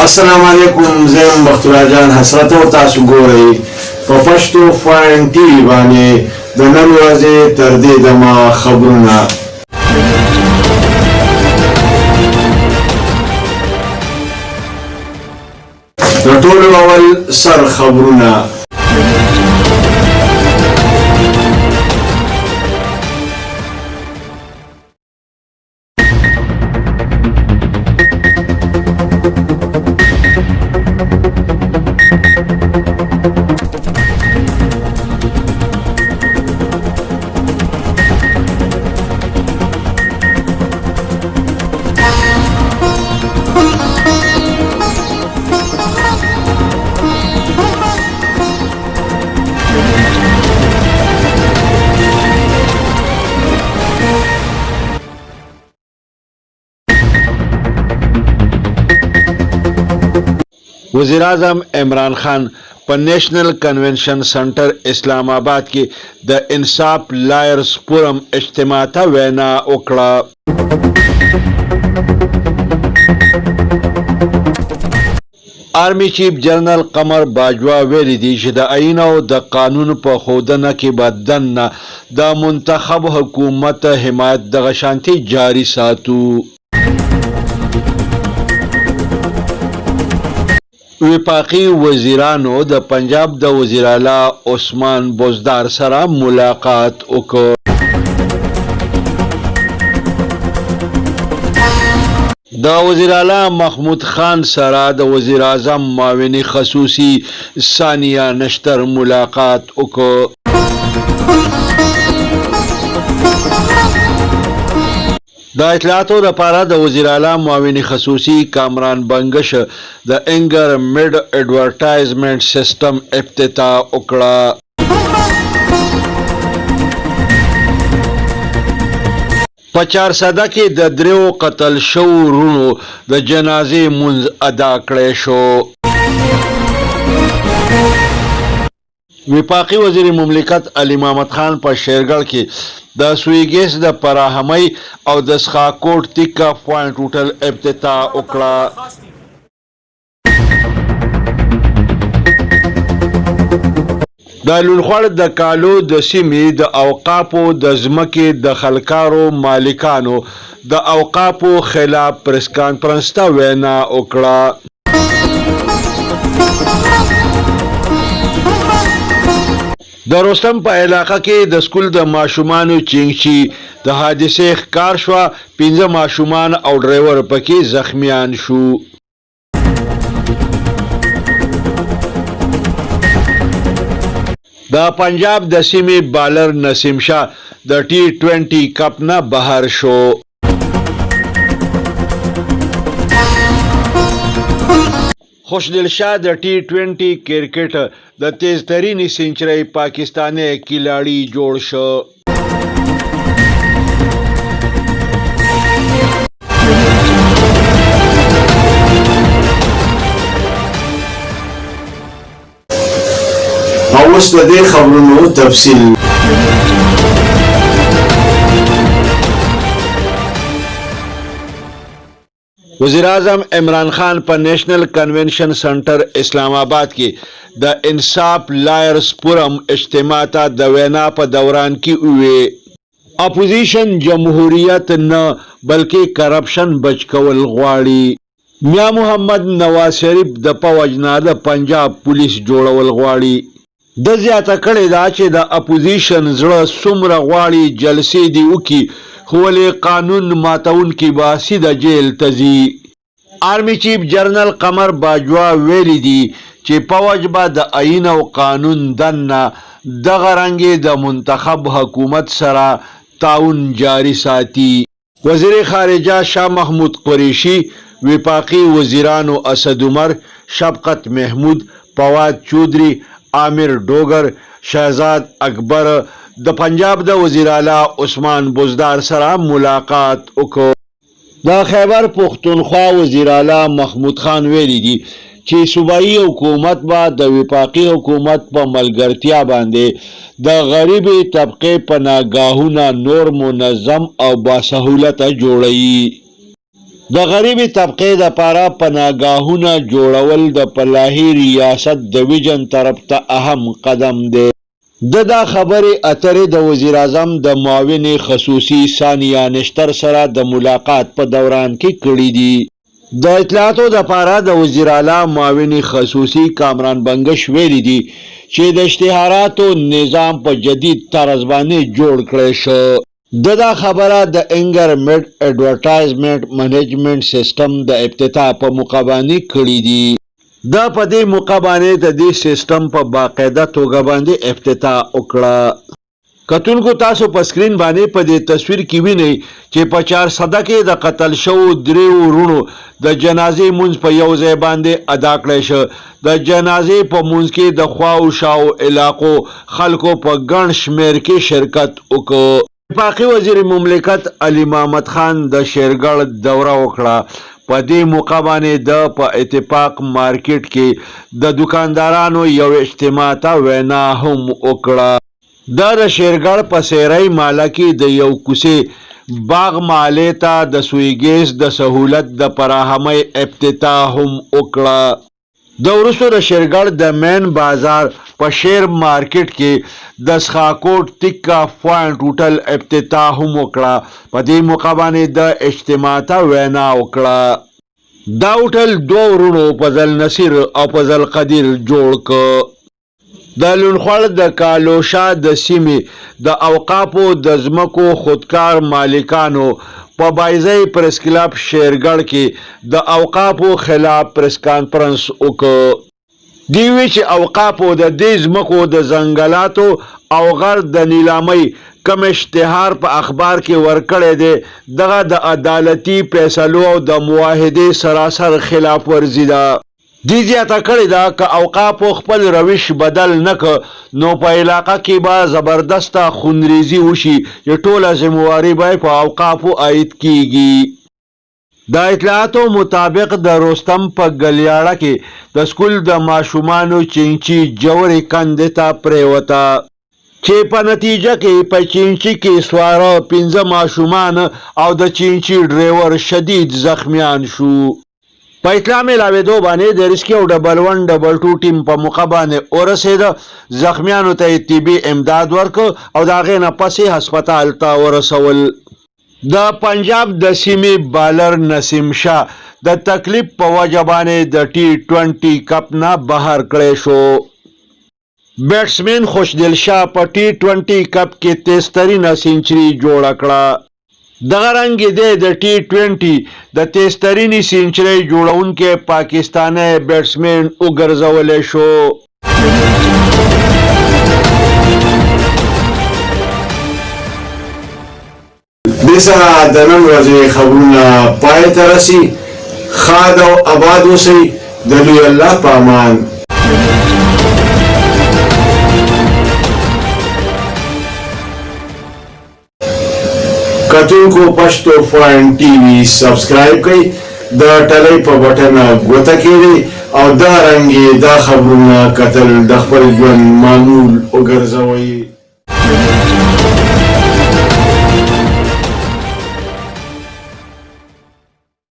السلام علیکم، زه یم بختورا جان حسرت او تاسو ګورئ په پښتو فاین ټي وي باندې د نن ورځې تر دې دمه خبرونه. د ټولو اول سر خبرونه. وزیراعظم عمران خان په نېشنل کنونشن سنټر اسلام آباد کې د انصاف لائرز فورم اجتماع ته وینا وکړه. آرمي چیف جنرل قمر باجوه ویلي دي چې د آئین او د قانون په ښودنه کې به دننه د منتخب حکومت حمایت دغه شانتې جاري ساتو. وفاقي وزیرانو د پنجاب د وزیراعلی عثمان بزدار سره ملاقات وکړ. د وزیراعلی محمود خان سره د وزیراعظم معاون خصوصي ثانیه نشتر ملاقات وکړ. د اطلاعاتو لپاره د وزیراعلی معاون خصوصي کامران بنګش د انګر مډ ایډورټایزمنټ سیسټم افتتاح وکړه. په چارسده کې د دریو قتل شوو وروڼو د جنازې لمونځ ادا کړی شو. وفاقي وزیر مملکت علي محمد خان په شیرګړ کې د سوی ګیس د فراهمۍ او د څښاکوټ تیکا پوائنټ هوټل افتتاح وکړه. د لولخوړ د کالو د سیمې د اوقافو د ځمکې د خلکارو مالکانو د اوقافو خلاف پریس کانفرنس ته وینا وکړه. د رستم په علاقه کې د سکول د ماشومانو چینګچي د حادثې ښکار شوه، 5 ماشومان او ډرایور پکې زخمیان شو. د پنجاب د سیمې بالر نسیم شاه د ټي 20 کپ نه بهر شو. خوشدل شاه د ټي 20 کرکټ د تیز ترینې سنچرۍ پاکستانی کلاړي جوړ شو. او اوس د دې خبرونو تفصیل. وزیراعظم عمران خان په نېشنل کنونشن سنټر اسلام آباد کې د انصاف لائرز فورم اجتماع ته د وینا په دوران کې ووې، اپوزیشن جمهوریت نه بلکې کرپشن بچ کول غواړي. میا محمد نواز شریف د پوج نه د پنجاب پولیس جوړول غواړي. ده زیاته کړې ده چې د اپوزیشن زړه څومره غواړي جلسې دې وکړي خو ولې قانون ماتونکي به سیده جیل ته ځي. آرمي چیف جنرل قمر باجوه ویلي دي چې پوج به د ایین او قانون دننه دغه رنګې د منتخب حکومت سره تعاون جاري ساتي. وزیر خارجه شاه محمود قریشي، وفاقي وزیرانو اسد عمر، شفقت محمود، فواد چودري، عامر ډوګر، شهزاد اکبر د پنجاب د وزیراعلی عثمان بزدار سره ملاقات وکړ. د خیبر پښتونخوا وزیراعلی محمود خان ویلي دي چې صوبايي حکومت به د وفاقي حکومت په ملګرتیا باندې د غریبې طبقې پناه ګاهونه نور منظم او باسهولته جوړوي. د غریبې طبقې دپاره پناهګاهونه جوړول د فلاحي ریاست د ویژن طرف ته اهم قدم دی. ده دا خبرې اترې د وزیراعظم د معاونې خصوصي ثانیه نشتر سره د ملاقات په دوران کښې کړې دي. د اطلاعاتو دپاره د وزیراعلی معاون خصوصي کامران بنګش ویلي دي چې د اشتهاراتو نظام په جدید طرز باندې جوړ کړی شو. ده دا خبره د انګر مډ ایډورټائزمنټ منیجمنټ سسټم د افتتاح په موقع باندې کړې دي. ده په دې موقع باندې د دې سسټم په باقاعده توګه باندې افتتاح وکړه. کتونکو تاسو په سکرین باندې په دې تصویر کې وینئ چې په چارسده کې د قتل شوو دریو وروڼو د جنازې مونځ په یو ځای باندې ادا کړی شو. د جنازې په مونځ کې د خواو شاو علاقو خلکو په ګڼ شمېر کې شرکت وکړ. وفاقي وزیر مملکت علي محمد خان د شیرګړ دوره وکړه. په دې موقع باندې ده په اتفاق مارکیټ کې د دوکاندارانو یوې اجتماع ته وینا هم وکړه. ده د شیرګړ په سیرۍ ماله کې د یو کوڅې باغ محلې ته د سوی ګیس د سهولت د فراهمۍ افتتاح هم وکړه. ده وروسته د شیرګړ د مین بازار په شیر مارکیټ کې د سخاکوټ تکه پوائنټ هوټل افتتاح هم وکړه. په دې موقع باندې ده اجتماع ته وینا وکړه. دا هوټل دوو وروڼو فضل نصیر او فضل قدیر جوړ کړ. د لونخوړ د کالوشا د سیمې د اوقافو د ځمکو خودکار مالکانو په بایزۍ پریس کلب شیرګړ کې د اوقافو خلاف پریس کانفرنس وکړ. دوی وی چې اوقافو د دې ځمکو د ځنګلاتو او غر د نیلامۍ کوم اشتهار په اخبار کې ورکړی دی دغه د عدالتي فیصلو او د معاهدې سراسر خلاف ورزي ده. دوی زیاته کړې ده که اوقافو خپل روش بدل نه کړ نو په علاقه کې به زبردسته خونریزي وشي چې ټوله ذمه واري به په اوقافو عاید کیږي. د اطلاعاتو مطابق د رستم په ګلیاړه کې د سکول د ماشومانو چینچي ژورې کندې ته پرېوته. چې په نتیجه کې په چینچي کې سواره پنځه ماشومان او د چینچي ډریور شدید زخمیان شو. په اطلاع ملاوېدو باندې د ریسکیو ډبل ون ډبل ټو ټیم په موقع باندې ورسېد، زخمیانو ته یې طبي امداد ورکړ او د هغې نه پس یې هسپتال ته ورسول. د پنجاب د سیمې بالر نسیم شاه د تکلیف په وجه باندې د ټي ټوئنټي کپ نه بهر کړی شو. بیټسمین خوشدل شاه په ټي ټوئنټي کپ کې تیز ترینه سینچري جوړه کړه. دغه رنګ دی د ټي ټوئنټي د تیز ترینې سینچرۍ جوړونکی پاکستانی بیټسمین وګرځول شو. دې سره د نن ورځې خبرونه پای ته رسي. ښاد او اباد اوسئ. د لوی الله په امان. کتونکو پښتو فاین ټي وي سبسکرایب کړئ، د ټلۍ په بټن ګوته کېږئ او دا رنګ دا خبرونه کتل د خپل ژوند معمول وګرځوئ.